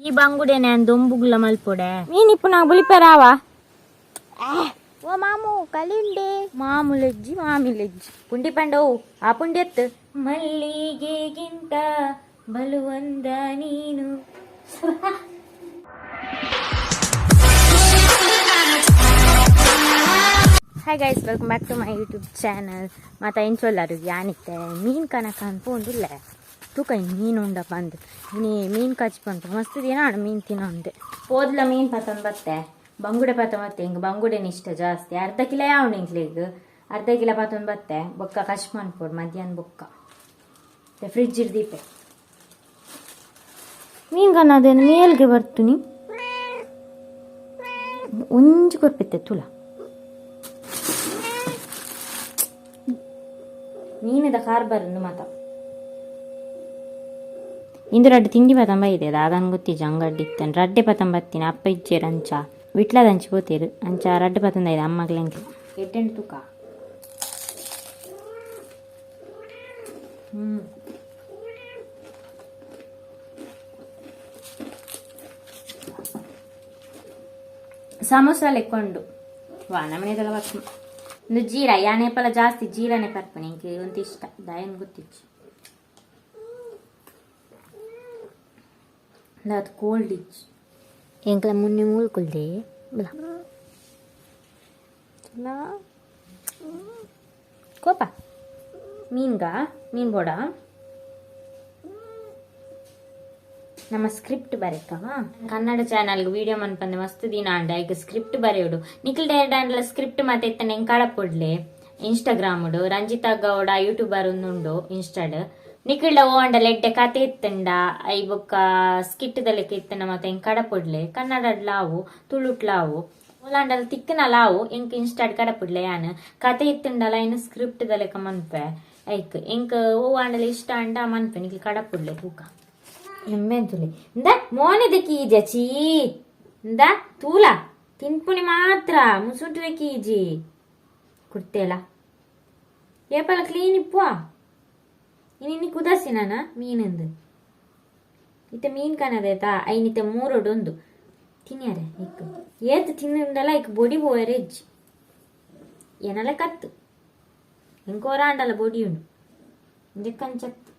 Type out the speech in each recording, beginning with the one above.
ಈ ಬಂಗುಡೆನೆ ದೊಂಬುಗುಲ ಮಲ್ಪೊಡೆ ಮೀನ್ ಇಪ್ಪು ನಾ ಬುಲಿಪೆರಾವ. ಓ ಮಾಮು ಕಲಿಂಡೆ ಮಾಮು ಲೆಜ್ಜಿ ಮಾಮಿ ಲೆಜ್ಜಿ ಪುಂಡಿ ಪಂಡವು ಆ ಪುಂಡಿ ಎತ್ತು ಮಲ್ಲಿಗೆಗಿಂತ ಬಲುವಂದ ನೀನು. Hi guys, welcome back to my YouTube channel. ಮಾತ ಎಂಚೊಲ್ಲಾರು? ಯಾನಿತ್ತೆ ಮೀನು ಕನಕ ಅನ್ಪೊಂದುಲ್ಲೆ. ತೂಕ ಮೀನು ಉಂಡಪ್ಪ ಅಂದು ಇನಿ ಮೀನು ಕಚ್ಪಂಟು ಮಸ್ತ್ ದಿನ ಆಂಡ್ ಮೀನು ತಿನ್ನೊಂದೆ. ಪೋದ್ಲ ಮೀನು ಪತ್ತೊಂದು ಬತ್ತೆ, ಬಂಗುಡೆ ಪತ್ತೊಂದು ಬತ್ತೆ. ಇಂಗ್ ಬಂಗುಡೆನ ಇಷ್ಟ ಜಾಸ್ತಿ. ಅರ್ಧ ಕಿಲೋ ಯಾവുಂಡು ಇಂಕ್ಲೆಗ್? ಅರ್ಧ ಕಿಲೋ ಪತ್ತೊಂದು ಬತ್ತೆ. ಬೊಕ್ಕ ಕಚ್ ಮನ್ಪೊಡು ಮಧ್ಯಾಹ್ನ. ಬೊಕ್ಕ ಫ್ರಿಜ್ ದೀಪೆ. ಮೀನು ಕನ್ನದೇನು ಮೇಲ್ಗೆ ಬರ್ತೀನಿ. ಒಂಜಿ ಕೊರ್ಪಿತ್ತೆ ತುಲ. ಮೀನದ ಕಾರ್ಬರ್ ಮಾತ. ಇಂದು ರಡ್ಡು ತಿಂಡಿ ಪತಂಬ ಇದೆ. ದಾದನ್ ಗೊತ್ತಿಜ್ಜಿ. ಅಂಗಡಿ ಇತ್ತೇನೆ ರಡ್ಡೆ ಪತಂಬತ್ತಿನ. ಅಪ್ಪ ಇಜ್ಜೇರು, ಅಂಚ ವಿಟ್ಲದಂಚಿ ಪೋತೇರು. ಅಂಚ ರಡ್ಡು ಪತಂದ ಇದೆ ಅಮ್ಮಗ್ಲೆಂಕ್ ಎಡ್ಡೆಂಟು ತೂಕ. ಸಮೋಸ ಲೆಕ್ಕೊಂಡು ವಾ ನಮ್ಮನೆದೆಲ್ಲ ಬರ್ಪು. ಒಂದು ಜೀರಾ ಯಾನೇಪಲ ಜಾಸ್ತಿ ಜೀರಾನೆ ಪರ್ಪುನೆ. ಇಂಕ್ ಒಂತ ಇಷ್ಟ ದಾಯನ್ ಗೊತ್ತಿಜ್ಜಿ. ಅದು ಕೋಲ್ಡ್ ಇಜ್ಜಿ. ಎಂಕ್ಲ ಮುನ್ನೆ ಮೂಲ್ಕುಲ್ದೆ ಬಲ ಕೋಪ. ಮೀನ್ಗ ಮೀನ್ ಬೋಡ. ನಮ್ಮ ಸ್ಕ್ರಿಪ್ಟ್ ಬರೆಕವ. ಕನ್ನಡ ಚಾನಲ್ಗೆ ವಿಡಿಯೋ ಮನ್ಪಂದೆ ಮಸ್ತ್ ದಿನ ಅಂಡ. ಈಗ ಸ್ಕ್ರಿಪ್ಟ್ ಬರೆಯೋಡು. ನಿಖಿಲ್ ಡೈರೆಕ್ಟ್ ಸ್ಕ್ರಿಪ್ಟ್ ಮತ್ತೆ ಇತ್ತನೆ ಕಡಪೊಡ್ಲೆ. ಇನ್ಸ್ಟಾಗ್ರಾಮ್ ರಂಜಿತಾ ಗೌಡ ಯೂಟ್ಯೂಬರ್ ಉಂಡು ಇನ್ಸ್ಟಾಡ್. ನಿಖಿಲ್ಡ ಓ ಅಂಡ ಲೆಡ್ಡೆ ಕತೆ ಇತ್ತಂಡ, I ಬೊಕ್ಕ ಸ್ಕಿಟ್ ಲೆಕ್ಕ ಇತ್ತಂಡ ಮತ್ತೆ ಎಂಕ್ ಕಡಪೊಡ್ಲೆ. ಕನ್ನಡ ಲಾವು ತುಳುಟ್ಲಾವು ಓಲಾಂಡಲ ತಿಕ್ಕನ ಲಾವು ಎಂಕ್ ಇನ್ಸ್ಟಾಡ್ ಕಡಪೊಡ್ಲೆ. ಯಾನ್ ಕತೆ ಇತ್ತಂಡಲ ಇನ್ನು ಸ್ಕ್ರಿಪ್ಟ್ ದ ಲೆಕ್ಕ ಮನ್ಪೆ. ಐಕ್ ಎಂಕ್ ಓ ಆಂಡಲ ಇಷ್ಟ ಅಂಡ ಮನ್ಪೆ. ನಿಖಿಲ್ ಕಡಪೊಡ್ಲೆ ತೂಕ. ಎಂಬೆಂತುಲಿ ಇಂದ ಮೋನೆದ ಕೀಜ ಚೀ ಇಂದ ತೂಲ ತಿನ್ಪುನಿ ಮಾತ್ರ ಮುಸುಂಟುವೆ ಕೀಜಿ ಕುಡ್ತೇಲ. ಏಪಲ ಕ್ಲೀನ್ ಇಪ್ಪುವ. ಇನಿ ಕುದಸಿ ನಾನ ಮೀನಂದು. ಇತ್ತೆ ಮೀನ್ ಕನದೇತಾ ಐನಿತ್ತೆ ಮೂರೊಡೊಂದು ತಿನ್ಯಾರೆ. ಇಕ್ ಏತ್ ತಿನ್ನುಂಡಲ ಇಕ್ ಬೊಡಿ ಪೋಯರೆ ಇಜ್ಜಿ. ಏನಲ್ಲ ಕತ್ತು ಇಂಕೋರಾಂಡಲ ಬೊಡಿ ಉಂಡು. ಇಂಜಕ್ಕಂಚತ್ತು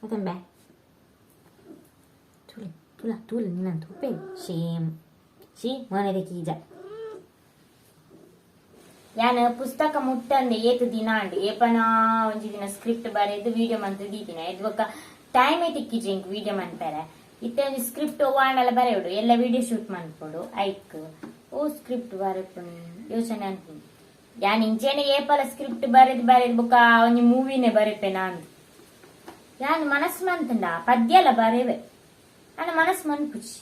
ಅದಂಬೆ ತೂಲ ತೂಲ ತೂಲ ನಿನ್ನ ತೂಪೆ. Shem she ಮೋನೆದ ಕೀಜ. ಯಾನ್ ಪುಸ್ತಕ ಮುಟ್ಟಂದೆ ಏತ್ ದಿನ ಅಂಡ್. ಏಪನ ಒಂಜಿ ದಿನ ಸ್ಕ್ರಿಪ್ಟ್ ಬರೆದು ವಿಡಿಯೋ ಮಂತ್ ದೀತಿನ. ಎದ್ ಬೊಕ್ಕ ಟೈಮೇ ತಿಕ್ಕಿಜಿ ಇಂಕ್ ವಿಡಿಯೋ ಮನ್ಪೆರೆ. ಇತ್ತೆ ಒಂಜಿ ಸ್ಕ್ರಿಪ್ಟ್ ಒವಾಂಡಲ ಬರೆಯೋಡು, ಎಲ್ಲ ವಿಡಿಯೋ ಶೂಟ್ ಮನ್ಪೊಡು. ಐಕ್ ಓ ಸ್ಕ್ರಿಪ್ಟ್ ಬರೆಪುನ್ ಯೋಚನೆ ಅನ್ಪುಂಡು. ಯಾನ್ ಇಂಚೆನೆ ಏಪಲ ಸ್ಕ್ರಿಪ್ಟ್ ಬರೆದು ಬರೆದು ಬೊಕ್ಕ ಒಂಜಿ ಮೂವಿನೇ ಬರೆಪೆ ನಾನು. ಯಾನ್ ಮನಸ್ ಮಂತುಂಡ ಪದ್ಯ ಎಲ್ಲ ಬರೆವೆ. ಆಂಡ ಮನಸ್ ಮನ್ಪುಜಿ.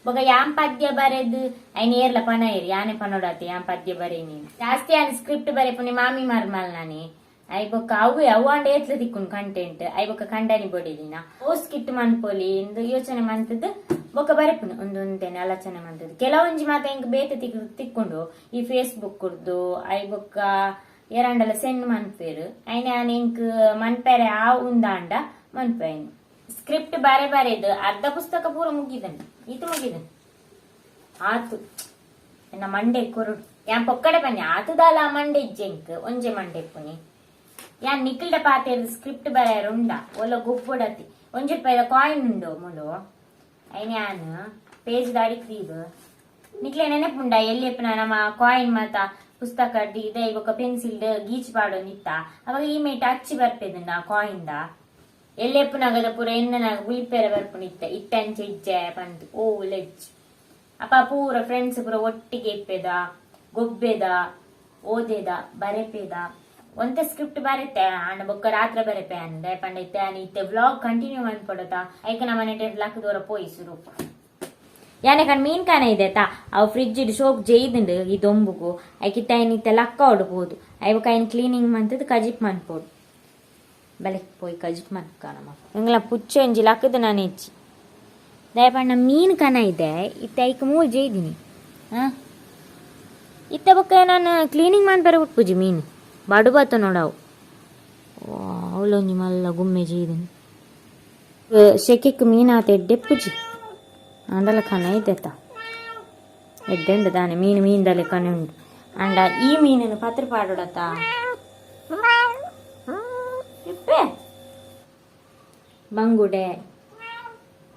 ಬೊಕ ಯಾನ್ ಪದ್ಯ ಬರೆದು ಐನ್ ಏರ್ಲ ಪನ ಏರ್ ಯಾನೆ ಪನೊಡಾತೆ. ಯಾನ್ ಪದ್ಯ ಬರೆನಿ ಜಾಸ್ತಿ. ಯಾನ್ ಸ್ಕ್ರಿಪ್ಟ್ ಬರೆಪುನಿ ಮಾಮಿ ಮರ್ಮಲ್ ನಾನೆ. I ಬೊಕ್ಕ ಅವು ಅವು ಅಂಡ ಏತ್ಲ ತಿಕ್ಕುನ್ ಕಂಟೆಂಟ್. I ಬೊಕ್ಕ ಕಂಡನಿ ಬೊಡಿದಿನ ಓ ಸ್ಕಿಟ್ ಮನ್ಪೊಲಿ ಇಂದು ಯೋಚನೆ ಮಂತದ್ದು. ಬೊಕ್ಕ ಬರೆಪುನು ಒಂದೊಂದೇನೆ ಆಲೋಚನೆ ಮಂತದ್ದು. ಕೆಲವೊಂಜಿ ಮಾತ ಇಂಕ್ ಬೇತೆ ತಿಕ್ಕೊಂಡು ಈ ಫೇಸ್ಬುಕ್ ಕುರ್ದು. I ಬೊಕ್ಕ ಏರಾಂಡಲ ಸೆಂಡ್ ಮನ್ಪೇರು. ಐನ ಯಾನ್ ಇಂಕ್ ಮನ್ಪೆರೆ ಆ ಉಂದಾಂಡ ಮನ್ಪೈನ್. ಸ್ಕ್ರಿಪ್ಟ್ ಬಾರೆ ಬಾರೆದು ಅರ್ಧ ಪುಸ್ತಕ ಪೂರ ಮುಗಿದನ್. ಈತ ಮುಗಿದನ್ ಆತು. ಎನ್ನ ಮಂಡೆ ಕೊರಡು. ಯಾನ್ ಪೊಕ್ಕಡೆ ಬನ್ನಿ ಆತುದಾಲ ಮಂಡೆ ಇಜ್ಜೆಂಕ್. ಒಂಜೆ ಮಂಡೆ ಇಪ್ಪುನಿ. ಯಾನ್ ನಿಖಿಲ್ಡ ಪಾತೆರ್ದು ಸ್ಕ್ರಿಪ್ಟ್ ಬರೆಯರ್ ಉಂಡ ಒಲ ಗೊಬ್ಬೊಡತಿ. ಒಂಜಿ ರೂಪಾಯಿದ ಕಾಯಿನ್ ಉಂಡು ಮುಲು. ಐನ್ ಯಾನ್ ಪೇಜ್ ದಾಡಿ ಕ್ರೀದ್ ನಿಕ್ಲೆ ನೆನಪುಂಡ? ಎಲ್ಲಿ ನಮ್ಮ ಕಾಯಿನ್ ಮಾತ ಪುಸ್ತಕ ಇದೆ ಬೊಕ್ಕ ಪೆನ್ಸಿಲ್ ಗೀಚ್ ಪಾಡೊಂದಿತ್ತ. ಅವಾಗ ಈ ಮೇಟ್ ಅಚ್ಚಿ ಬರ್ಪೆದುಂಡ ಕಾಯಿನ್ the. ಎಲ್ಲೆಪ್ಪುನಗದ ಪೂರ ಎನ್ನನಾಗ ಬುಲಿಪೆರೆ ಬರ್ಪುನಿತ್ತ. ಇತ್ತ ಅಂಚೆ ಇಜ್ಜೆ ಪಂದ್ ಓ ಲೆಜ್ ಅಪ್ಪ ಪೂರ ಫ್ರೆಂಡ್ಸ್ ಪೂರ ಒಟ್ಟಿಗೆ ಇಪ್ಪೆದ, ಗೊಬ್ಬೆದ, ಓದೆದ, ಬರೆಪೆದ. ಒಂತೆ ಸ್ಕ್ರಿಪ್ಟ್ ಬರೆತೆ ಆಂಡ ಬೊಕ್ಕ ರಾತ್ರೆ ಬರೆಪೆ ಅಂದೆ ಪಂಡ. ಇತ್ತೆ ಇತ್ತೆ ವ್ಲಾಗ್ ಕಂಟಿನ್ಯೂ ಮನ್ಪೊಡತ. ಐಕ ನಮ್ಮ ಮನೆ ಲಕ್ ದೂರ ಪೋಯಿ ಸುರೂಪ. ಯಾನೆ ಕಣ್ ಮೀನ್ ಕಾನ ಇದೆ ತಾ. ಅವು ಫ್ರಿಜ್ ಇಡ್ ಶೋಕ್ ಜೈದುಂಡು ಈ ದೊಂಬುಗು. ಐಕಿತ್ತ ಐನ್ ಇತ್ತೆ ಲಕ್ಕ ಉಡ್ಬೋದು. I ಬೊಕ್ಕ ಐನ್ ಕ್ಲೀನಿಂಗ್ ಮಂತದ್ ಕಜಿಪ್ ಮನ್ಪೊಡು. ಬಲೆ ಪೋಯಿ ಕಜಿಪ್ ಮನ್ಕಾನಮ್ಮ. ಎಂಗ್ಲ ಪುಚ್ಚೆ ಒಂಜಿ ಲಕ್ಕದ ನಾನು ಇಜ್ಜಿ. ದಯಪಂಡ ಮೀನ್ ಕನ ಇದೆ. ಇತ್ತೆ ಐಕ್ ಮೂಲ್ ಜೈದಿನಿ. ಹಾ ಇತ್ತೆ ಬೊಕ್ಕ ನಾನು ಕ್ಲೀನಿಂಗ್ ಮನ್ಪೆರೆ ಉಟ್ಪುಜಿ. ಮೀನು ಬಡು ಬತ್ತ ನೋಡವು. ಅವಳೊಂಜಿ ಮಲ್ಲ ಗುಮ್ಮೆ ಜೈದಿನಿ. ಶೆಕೆಕ್ ಮೀನಾತ ಎಡ್ಡೆಪ್ಪುಜಿ ಆಂಡಲ ಕನ ಇದ್ದೆತ್ತ ಎಡ್ಡೆಂಡು ದಾನೆ ಮೀನು ಮೀನ್ದಲೆ ಕನೆ ಉಂಡು. ಅಂಡ ಈ ಮೀನನ್ನು ಪತ್ರ ಪಾಡೋಡತ್ತ ಇಪ್ಪೆ ಬಂಗುಡೆ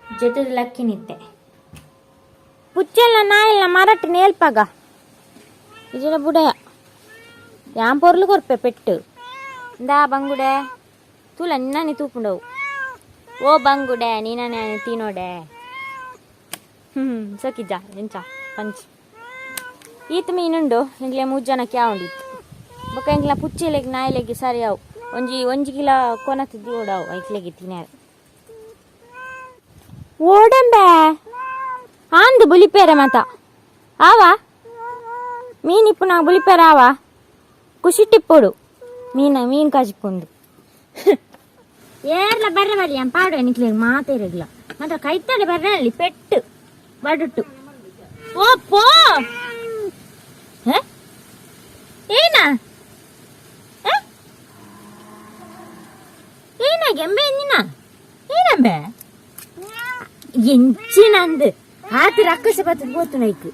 ಜೊತೆದ ಲಕ್ಕಿನಿತ್ತೆ ಪುಚ್ಚೆಲ್ಲ ನಾಯಿಲ್ಲ ಮರಟ್ ನೇಲ್ಪಾಗ ಇಜನ ಬುಡಯ ಯಾನ್ ಪೊರ್ಲು ಕೊರ್ಪೆ ಪೆಟ್ಟು ಇಂದಾ ಬಂಗುಡೆ ತೂಲ ನಿನ್ನನೆ ತೂಪುಂಡವು. ಓ ಬಂಗುಡೆ ನೀನನೆ ತಿನೋಡೆ. ಸೊಕಿಜ್ಜ ಎಂಚ ಪಂಚ್ ಈತ್ ಮೀನುಂಡು ಎಂಕ್ಲೆ ಮೂರು ಜನಕ್ಕೆ ಉಂಡಿತ್ತು ಬೊಕ್ಕ ಎಂಕ್ಲ ಪುಚ್ಚೆಲೆಗ್ ನಾಯಿಲೆಗ್ ಸರಿ ಅವು ಒಂಜಿ ಒಂಜಿ ಕಿಲೋ ಕೊನತ್ ದೀವೊಡವು ಐಕ್ಲೆಗ್ ತಿನ್ಯಾರ. ಓಡಂಬೆ ಆಂದ್ ಬುಲಿಪೇರೆ ಮಾತ ಆವಾ ಮೀನ್ ಇಪ್ಪು ನಾ ಬುಲಿಪೇರೆ ಆವಾ ಖುಷಿ ಟಿಪ್ಪೊಡು ಮೀನ ಮೀನ್ ಕಾಜಿಪೊಂದು ಏರ್ಲ ಬರ್ರೆ ಬರ್ಲಿ ಪಾಡು ನಿಕ್ಲೆಗ್ ಮಾತೇರೆಗ್ಲ ಮಾತ್ರ ಕೈತಡೆ ಬರ್ರೆ ಅಲ್ಲಿ ಪೆಟ್ಟು ಬಡುಟ್ಟು ಓ ಪೋ. ಏನಾ ಏನ ಗೆಂಬೆ ಎಂಜಿನ ಏನಂಬೆ ಎಂಚಿನಂದು ಆತ ರಕ್ಕಸ ಬತ್ತದ ಗೋತು ನೈಕ್.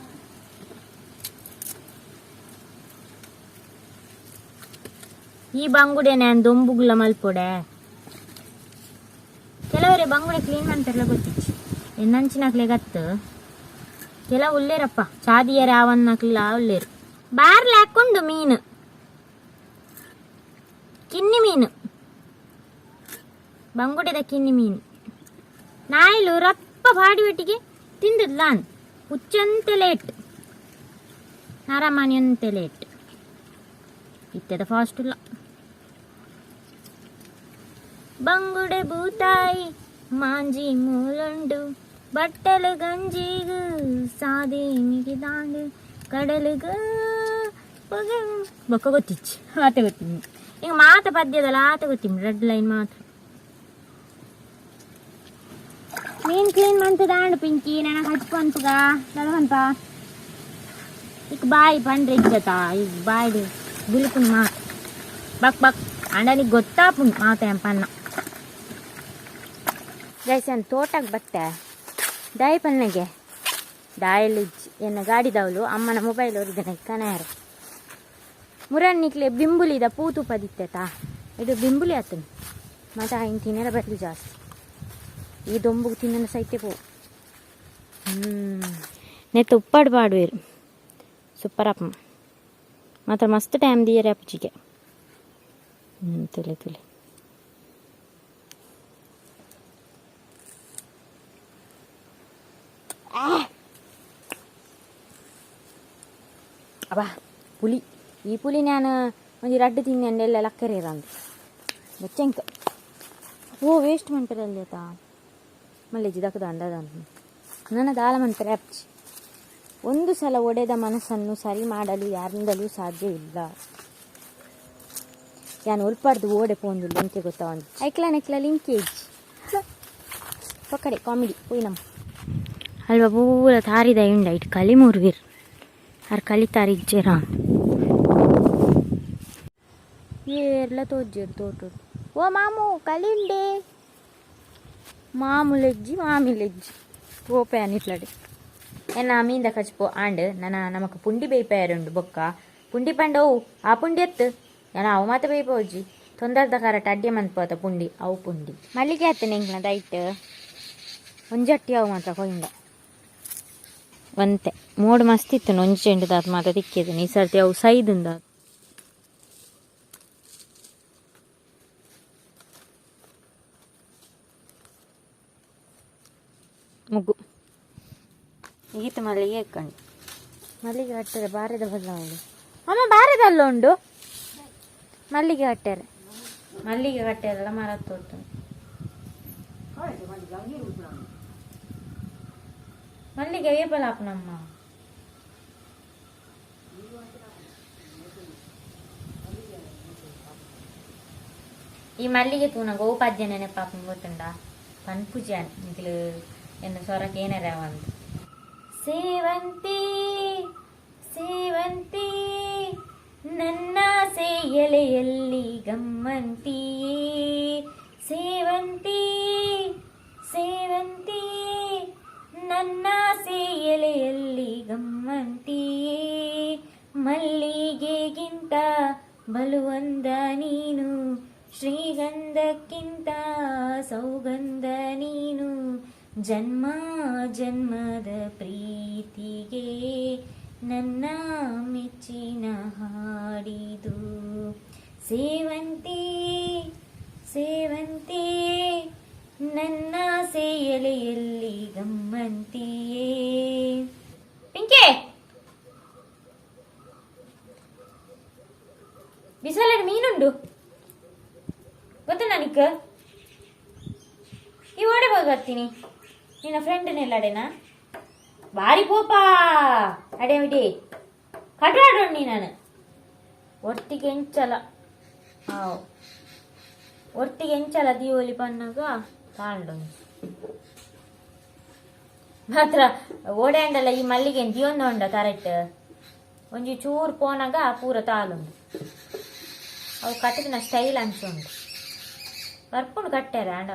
ಈ ಬಂಗುಡೆ ನಾನು ದೊಂಬುಗುಲ ಮಲ್ಪೊಡೆ ಕೆಲವರೆ ಬಂಗುಡೆ ಕ್ಲೀನ್ ಮಾಡ್ತಾರಲ್ಲ ಗೊತ್ತಿಚ್ಚಿ ಎನ್ನಂಚಿನಕ್ಲೆ ಗತ್ತು ಕೆಲವು ಉಲ್ಲೇರಪ್ಪ ಚಾದಿಯರ ಆವನ್ನಕ್ಲ ಉಲ್ಲೇರು ಬಾರ್ಲ ಹಾಕೊಂಡು ಮೀನು ಕಿನ್ನಿ ಮೀನು ಬಂಗುಡೆದ ಕಿನ್ನಿ ಮೀನು ನಾಯಿಲು ರಪ್ಪ ಬಾಡಿ ಒಟ್ಟಿಗೆ ತಿಂದದ್ಲಾನ್ ಹುಚ್ಚಂತೆ ಲೇಟ್ ಅರಮನೆಯಂತೆ ಲೇಟ್ ಇತ್ತೆದ ಫಾಸ್ಟ್ ಇಲ್ಲ. ಬಂಗುಡೆ ಬೂತಾಯಿ ಮಾಂಜಿ ಮೂಲುಂಡು ಬಟ್ಟಲು ಗಂಜಿಗು ಸಾದಿ ಮಿಗಿದಾಂಡು ಕಡಲುಗು ಬೊಕ್ಕ ಗೊತ್ತಿಚ್ಚಿ ಆತೆ ಗೊತ್ತಿ ಈಗ ಮಾತ ಪದ್ಯದಲ್ಲ ಆತೆ ಗೊತ್ತಿ ರೆಡ್ ಲೈನ್ ಮಾತ್ರ. ಮೀನ್ ಕ್ಲೀನ್ ಮಂತದಾಂಡು ಪಿಂಕಿ ನನಗೆ ಹಚ್ಕೊಂತಗ ದಳವಂತ ಈಗ ಬಾಯಿ ಪಂಡ್ರೆ ಇಜ್ಜತ ಈಗ ಬಾಯಿ ಬುಲಿಪುನ್ ಮಾತು ಬಕ್ ಬಕ್ ಅಂಡ ಗೊತ್ತಾಪುಂಡು ಮಾತ ಪನ್ನ. ಗೈಸ್ ನಾನು ತೋಟಕ್ಕೆ ಬತ್ತೆ ದಾಯಿ ಪನ್ನಗೆ ದಾಯಲ್ಲಿ ಎನ್ನ ಗಾಡಿದವಳು ಅಮ್ಮನ ಮೊಬೈಲ್ ಒರಿದನ ಕನಾರ ಮುರನ್ನಿಕ್ಲೆ ಬಿಂಬುಲಿದ ಪೂತು ಪದಿತ್ತೆತಾ ಇದು ಬಿಂಬುಲಿ ಆತನು ಮತ್ತೆ ಆಯ್ನ ತಿನ್ನರ ಬರಲಿ ಜಾಸ್ತಿ ಈ ದೊಂಬುಗೆ ತಿನ್ನನ ಸೈತೆ ಪೋ. ನೆತ್ತ ಉಪ್ಪಾಡು ಪಾಡುವೆರು ಸೂಪರ್ ಅಪ್ಪ ಮಾತ್ರ ಮಸ್ತ್ ಟೈಮ್ ದಿಯರೆ ಅಪ್ಪಚಿಗೆ. ತುಲೆ ತುಲೆ ಅಬ್ಬಾ ಪುಲಿ ಈ ಪುಲಿ ನಾನು ಒಂಜಿ ರಡ್ಡು ತಿಂದೆ ಎಲ್ಲ ಲಕ್ಕರೆ ಇರಂದು ಬಚ್ಚಂಕ ಓ ವೇಸ್ಟ್ ಮನ್ಪೆರೆ ಅಲ್ಲಿ ಆತ ಮಲ್ಲೆಜ್ಜಿ ದಕ್ಕದ ಅಂದದ ನನ್ನ ದಾಲ ಮನ್ಪೆರೆ ಅಪ್ಚಿ. ಒಂದು ಸಲ ಒಡೆದ ಮನಸ್ಸನ್ನು ಸರಿ ಮಾಡಲು ಯಾರಿಂದಲೂ ಸಾಧ್ಯ ಇಲ್ಲ. ಯಾನ್ ಒಲ್ಪಾಡ್ದು ಓಡೆ ಪೋಂದುಲ್ಲೆ ಎಂಕೆ ಗೊತ್ತಾ ಒಂದು ಐಕ್ಲ ನೆಕ್ಲ ಲಿಂಕೇಜ್ ಪಕ್ಕಡೆ ಕಾಮಿಡಿ ಪೋಯ್ ನಮ್ಮ ಅಲ್ವಾ ಪೂರ ತಾರಿದ ಉಂಡ it ಕಲಿ ಮೂರ್ವಿರ್ ಆರ್ ಕಲಿ ತಾರಿಜ್ಜೆರ ಏರ್ಲ ತೋಜ್ಜೆರ್ ತೋಟು ಓ ಮಾಮು ಕಲಿಂಡೆ ಮಾಮೂಲೆಜ್ಜಿ ಮಾಮಿಲೆಜ್ಜಿ ಓಪೆ ಅನಿಟ್ಲಡೆ ಎನ್ನ ಮೀಂದ ಕಚ್ಪೋ ಆಂಡ್ ನನ ನಮಕ್ ಪುಂಡಿ ಬೇಯ್ಪೇರುಂಡು ಬೊಕ್ಕ ಪುಂಡಿ ಪಂಡ ಅವು ಆ ಪುಂಡಿ ಎತ್ತು ನಾನು ಅವು ಮಾತ ಬೇಯ್ಪೋಜಿ ತೊಂದರ್ದ ಕರಟ್ ಅಡ್ಡೆ ಮನ್ಪೋತ ಪುಂಡಿ ಅವು ಪುಂಡಿ ಮಲ್ಲಿಗೆ ಆತನೆ ಎಂಕ್ಲ ದೈಟ್ ಒಂಜಟ್ಟಿ ಅವು ಮಾತ್ರ ಕೊಯ್ಂಡ ಒಂತೆ ಮೋಡು ಮಸ್ತ್ ಇತ್ತು ಒಂಜಿ ಚೆಂಡು ದಾತ್ ಮಾತ ತಿಕ್ಕಿದ್ದು ಈ ಸರ್ತಿ ಅವು ಸೈದುಂದ ಮುಗ್ಗು ಈತ ಮಲ್ಲಿಗೆ ಕಂಡು ಮಲ್ಲಿಗೆ ಕಟ್ಟರೆ ಬಾರದ ಬಲ್ಲ ಉಂಡು ಅಮ್ಮ ಬಾರದಲ್ಲ ಉಂಡು ಮಲ್ಲಿಗೆ ಕಟ್ಟಾರೆ ಮಲ್ಲಿಗೆ ಕಟ್ಟಾರಲ್ಲ ಮರ ತೋಟ ಮಲ್ಲಿಗೆ ಏಪಲಾಪನಮ್ಮ ಈ ಮಲ್ಲಿಗೆ ತೂನ ಗೋಪಾದ್ಯ ನೆನಪಾಪು ಗೊತ್ತುಂಡ ಪನ್ಪುಜಿ ನಿಕ್ಲು ಎನ್ನ ಸೊರಕ್ಕೆ ಏನಾರ ಒಂದು ಸೇವಂತಿ ಸೇವಂತಿ ನನ್ನಾಸೆ ಎಲೆಯಲ್ಲಿ ಗಮ್ಮಂತಿಯೇ ಸೇವಂತಿ. ಸೇವಂತಿಯೇ ನನ್ನಾಸೆ ಎಲೆಯಲ್ಲಿ ಗಮ್ಮಂತಿಯೇ, ಮಲ್ಲಿಗೆಗಿಂತ ಬಲುವಂದ ನೀನು, ಶ್ರೀಗಂಧಕ್ಕಿಂತ ಸೌಗಂಧ ನೀನು, ಜನ್ಮ ಜನ್ಮದ ಪ್ರೀತಿಗೆ ನನ್ನ ಮೆಚ್ಚಿನ ಹಾಡಿದು. ಸೇವಂತಿ ಸೇವಂತಿ ನನ್ನ ಎಲೆಯಲ್ಲಿ ಗಮ್ಮಂತಿಯೇ. ಪಿಂಕಿ, ಬಿಸಲಡ್ ಮೀನುಂಡು ಗೊತ್ತಾ ನಿಕ್ಕ? ಈ ಓಡೆ ಹೋಗಿ ಬರ್ತೀನಿ. ನಿನ್ನ ಫ್ರೆಂಡ್ನೆಲ್ಲ ಅಡೆನಾ? ಬಾರಿ ಪೋಪಾ ಅಡೆ ಬಿಡಿ ಕಟಾಡೋಣಿ. ನಾನು ಒಟ್ಟಿಗೆ ಎಂಚಲ ಆವ್, ಒಟ್ಟಿಗೆ ಎಂಚಲ ದೀವೊಲಿ ಪನ್ನಾಗ ತಾಂಡು ಮಾತ್ರ ಓಡೆ ಅಂಡಲ್ಲ. ಈ ಮಲ್ಲಿಗೆ ದಿಯೊಂದು ಉಂಡ ಕರೆಕ್ಟ್ ಒಂಜಿ ಚೂರು ಪೋನಾಗ ಪೂರ ತಾಲುಂಡು. ಅವು ಕಟ್ಟಿನ ಸ್ಟೈಲ್ ಅಂಚುಂಡು. ಬರ್ಪುಂಡು ಕಟ್ಟಾರ ಅಂಡ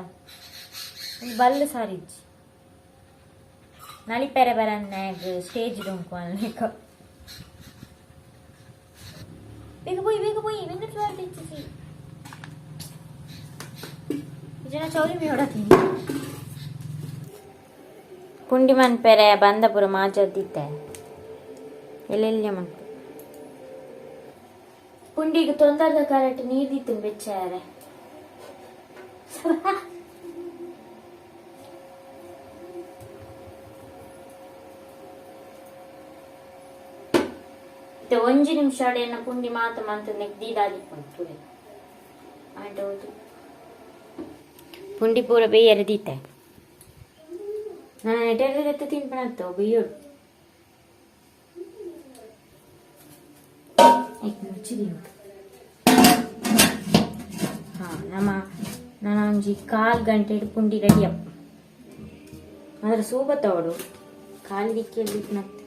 ಒಂಜಿ ಬಲ್ಲು ಸಾರಿ ಇಜ್ಜಿ. ನಲಿಪೆರೆ ಬರನ್ನಾಗ ಸ್ಟೇಜ್ ಡೊಂಕು ಅನ್ಲಿಕ್ಕ. ಬೇಗ ಪೋಯಿ, ಬೇಗ ಪೋಯಿ. ಬೆಂಗಳೂರು ಇಚ್ಚಿಸಿ ಜನ ಚೌರಿ ಮೀ. ಪುಂಡಿ ಮನ್ಪೆರೆ ಬಂದಪುರ ಮಾಜದ್ದಿತ್ತೆ ಎಲ್ಲೆಲ್ಲ ಮನ್ಪು. ಪುಂಡಿಗೆ ತೊಂದರದ ಕರೆಕ್ಟ್ ನೀರ್ ದಿತ್ತು ಬೆಚ್ಚಾರೆ. ಒಂಜಿ ನಿಮಿಷ ಎನ್ನ ಪುಂಡಿ ಮಾತ ಮಂತ್ ನೆಗ್ದಿದಾದಿಪ್ಪುಂಡು ತುಲೆ ಆಂಟ. ಹೌದು, ಪುಂಡಿ ಪೂರ ಬೇಯರೆ ದೀತೆ. ನಾನು ಎಟೆಲ್ಲ ತಿನ್ಪಣತ್ತ ಬೇಯೋಡು. ಮುಚ್ಚಿದೀವಿ. ಹಾ, ನಮ್ಮ ನಾನು ಒಂಜಿ ಕಾಲ್ ಗಂಟೆ ಪುಂಡಿ ರೆಡಿ ಅಪ್ಪ. ಅದರ ಸೂಬತ್ತವಡು ಖಾಲಿ ದಿಕ್ಕಿಯಲ್ಲಿ ನತ್ತ.